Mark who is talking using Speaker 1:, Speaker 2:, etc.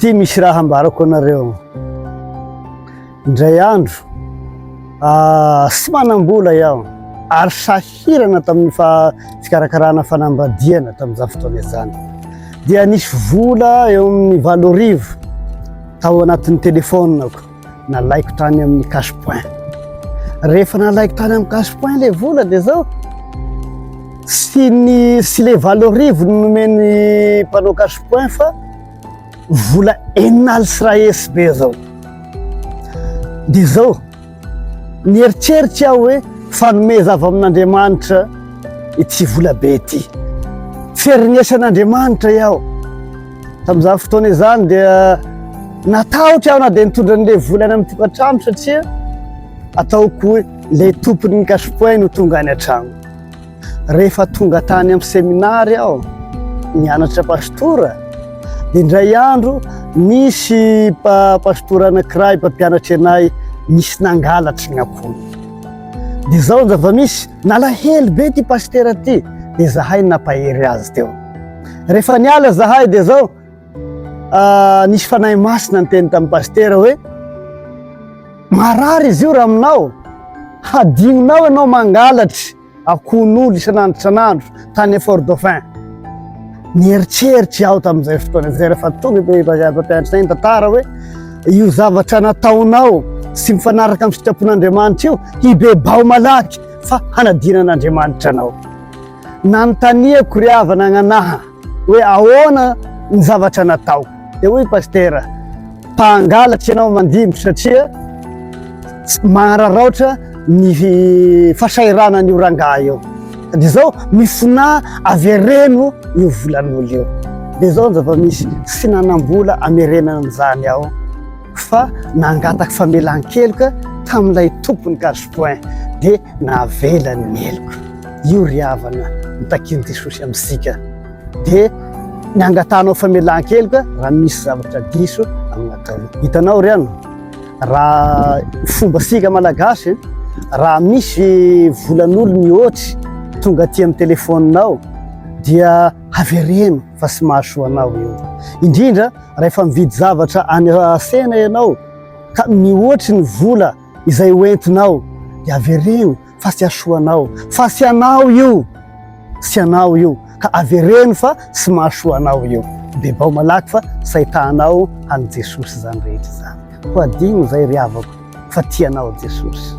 Speaker 1: Ity misy raha ambarako anareo. Indray andro, tsy manam-bola iaho ary sahirana tamin'ny fikarakarana fanambadiana tamin'izany fotoana izany. Dia nisy vola eo amin'ny 8000 tao anatin'ny telefaoniko, nalaiko tany amin'ny cash point. Rehefa nalaiko tany amin'ny cash point ilay vola dia zao, tsy ny tsy ilay 8000 no nomen'ny mpanao cash point fa vola 60 hetsy be zao. Dia zao, nieritreritra aho hoe fanomeza avy amin'Andriamanitra ity vola be ity. Ferignesan'Andriamanitra iaho. Tamin'izany fotoana izany dia natahotra aho na dia nitondra an'ilay vola any amin'ny tokantrano satria ataoko hoe ilay tompon'ny cash point no tonga any an-trano. Rehefa tonga tany amin'ny seminary aho, nianatra pastora, dia indray andro nisy pastora anankiray mpampianatra anay nisy nangalatry ny akohony. Dia izao ny zava-misy, nalahelo be ity pasitera ity, dia zahay nampahery azy teo. Rehefa niala zahay dia izao, nisy fanahy masina niteny tamin'ny pasitera hoe, Marary izy io raha aminao, hadinonao ianao mangalatry akohon'olo isan'andro isan'andro tany Fort Dauphin. Nieritreritra aho tamin'izay fotoana izay rehefa tonga i mpampianatra ny tantara hoe io zavatra nataonao sy mifanaraka amin'ny sitrapon'Andriamanitra io, hibebaho malaky fa hanadinan'Andriamanitra anao. Nanontaniako ry havana agnanaha hoe ahoana ny zavatra natao. Dia hoy pasitera, mpangalatra ianao mandimby satria manararaotra ny fahasahiranan'io rangahy io. Dia izao mifonà avereno io volan'olo io. Dia izao ny zava-misy, tsy nanam-bola amerenana an'izany aho fa nangataka famelan-keloka tamin'ilay tompon'ny cash point dia navelany ny heloka. Io ry havana no takian'i Jesosy amintsika. Dia ny angatahanao famelan-keloka raha misy zavatra diso amin'ny ataonao. Hitanao ry ano, raha fombasika malagasy, raha misy volan'olo mihoatry tonga aty amin'ny telefaoninao dia avereno fa tsy mahasoa anao io. Indrindra rehefa mividy zavatra any an-tsena ianao ka mihoatry ny vola izay hoentinao dia avereno fa tsy hasoa anao, fa tsy anao io, tsy anao io, ka avereno fa tsy mahasoa anao io. Bebao malaky fa tsy ahitahanao an'i Jesosy izany rehetra izany. Koa adino izay ry havako fa tia anao Jesosy.